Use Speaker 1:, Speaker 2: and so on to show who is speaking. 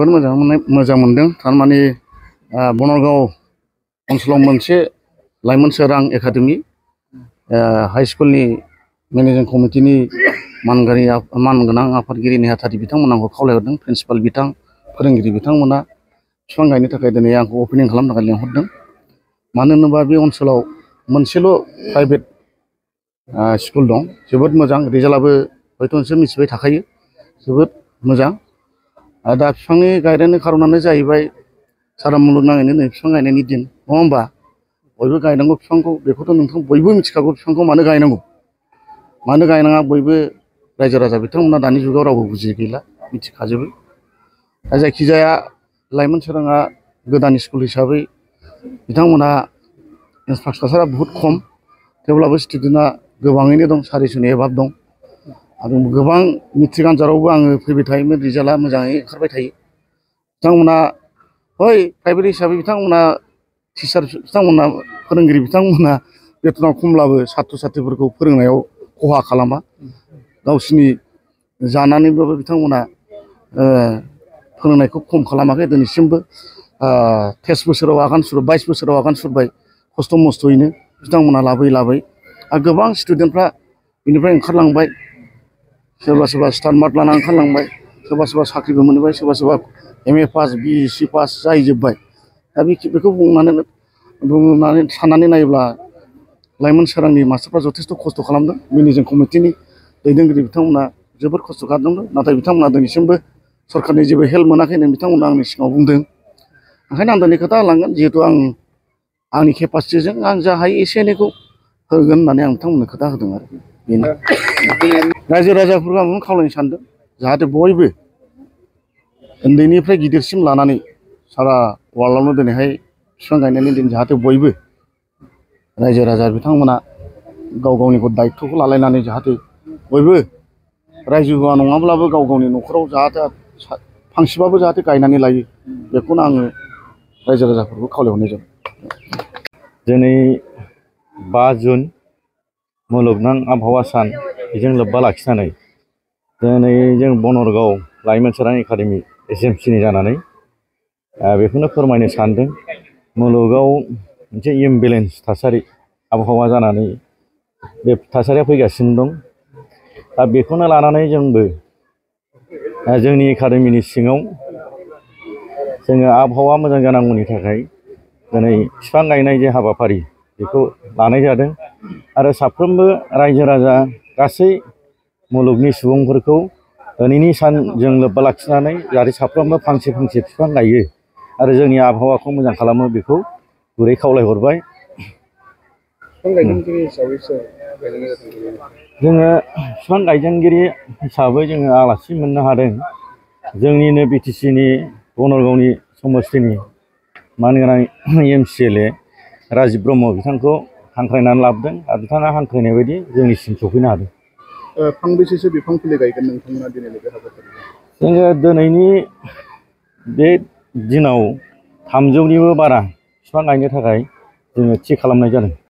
Speaker 1: मोजां मोनदों थारमाने बनरगाव ओनसोलाव मोनसे लाइमोन सोरां एकाडेमि हाई स्कुलनि मेनेजिं कमिटिनि मानगोनां आफादगिरि नेहाथारि बिथांमोनखौ खावलायहरदों प्रिन्सिपाल बिथां फोरोंगिरि बिथांमोना बिफां गायनो थाखाय दिनै आंखौ अपेनिं खालामनो थाखाय लेंहरदों। मानो होनोबा बे ओनसोलाव मोनसेल' प्राइभेट स्कुल दं, जोबोद मोजां रिजाल्टआबो हयथ' नोंसोर मिथिबाय थाखायो, जोबोद मोजां। दा बिफांनि गायनायनि खारनानो जाहैबाय सारा मुलुगनाङैनो नै बिफां गायनायनि दिन नङा होमबा? बयबो गायनांगौ बिफांखौ, बेखौथ' नोंथां बयबो मिथिखागौ बिफांखौ मानो गायनांगौ मानो गायनाङा बयबो रायजो राजा बिथांमोना दानि जुगाव रावबो बुजियै गैला, मिथिखाजोबो। दा जायखिजाया लाइमोन सोराङा गोदान स्कुल हिसाबै बिथांमोनहा इनफ्रास्ट्राकचारा बहुद खम, थेवब्लाबो स्टुडेन्टआ गोबाङैनो दं, 400नि एबाब दं। आरो गोबां मेट्रिक आनजादावबो आङो फैबाय थायोमोन, रिजाल्टआ मोजाङै ओंखारबाय थायो। बिथांमोना हय प्राइभेट हिसाबै बिथांमोना टिचार बिथांमोना फोरोंगिरि बिथांमोना बेथना खमब्लाबो साथ्र' साथ्रिफोरखौ फोरोंनायाव खहा खालामा, गावसिनि जानानैब्लाबो बिथांमोना फोरोंनायखौ खम खालामाखै दिनैसिमबो। 23 बोसोराव आगान सुरबाय, 22 बोसोराव आगान सुरबाय, खस्थ' मस्थ'यैनो बिथांमोना लाबोयै लाबोयै आरो गोबां स्टुडेन्टफ्रा बेनिफ्राय ओंखारलांबाय, सोरबा सोरबा स्टार मार्क लाना ओंखारलांबाय, सोरबा सोरबा साख्रिबो मोनबाय, सोरबा सोरबा MA पास BSc पास जाहैजोब्बाय। दा बेखौ बुंनानै साननानै नायोब्ला लाइमोन सोरांनि मास्टारफ्रा जथेस्थ' खस्थ' खालामदों। मेनेजिं कमिटिनि दैदेनगिरि बिथांमोना जोबोद खस्थ' खालामदों, नाथाय बिथांमोना दिनैसिमबो सरकारनि जेबो हेल्प मोनाखै होननानै बिथांमोना आंनि सिगाङाव बुंदों। ओंखायनो आं दिनै खोथा होलांगोन, जिहेथु आंनि केपासिटिजों आं जा हायो एसे एनैखौ होगोन होननानै आं बिथांमोननो खोथा होदों आरो बेनो। रायजो राजाफोरखौ आं खावलायनो सानदों, जाहाथे बयबो उन्दैनिफ्राय गिदिरसिम लानानै सारा वार्ल्डआवनो दिनैहाय बिफां गायनायनि दिन, जाहाथे बयबो रायजो राजा बिथांमोना गाव गावनि दायित्वखौ लालायनानै जाहाथे बयबो रायजोआ नङाब्लाबो गाव गावनि न'खराव जाहाथे फांसेबाबो जाहाथे गायनानै लायो, बेखौनो आङो रायजो राजाफोरखौ खावलायहरनाय जाबाय।
Speaker 2: दिनै 5 जुन मुलुगनां आबहावा सान, बेजों लोब्बा लाखिनानै दिनै जों बनरगाव लाइमोन सोरां एकाडेमि SMCनि जानानै बेखौनो फोरमायनो सानदों। मुलुगाव मोनसे इमबेलेन्स थासारि आबहावा जानानै बे थासारिया फैगासिनो दं। दा बेखौनो लानानै जोंबो जोंनि एकाडेमिनि सिङाव जोङो आबहावा मोजां जानांगौनि थाखाय दिनै बिफां गायनाय जे हाबाफारि बेखौ लानाय जादों। आरो साफ्रोमबो रायजो राजा गासै मुलुगनि सुबुंफोरखौ दिनैनि सानजों लोब्बा लाखिनानै जाहाथे साफ्रोमबो फांसे फांसे बिफां गायो आरो जोंनि आबहावाखौ मोजां खालामो, बेखौ गुरै खावलायहरबाय। जोङो बिफां गायजेनगिरि हिसाबै जोङो आलासि मोननो हादों। जोंनिनो BTCनि बनरगावनि समस्थिनि मानगोनां MCLA राजिब ब्रह्म बिथांखौ हांख्रायनानै लाबोदों आरो बिथाङा हांख्रायनाय बायदि जोंनिसिम सफैनो हादों।
Speaker 1: फांबेसेसो बिफां फुलि गायगोन नोंथांमोना दिनैनि बे हाबाफारियाव?
Speaker 2: जोङो दिनैनि बे दिनाव 300निबो बारा बिफां गायनो थाखाय जोङो थि खालामनाय जादों।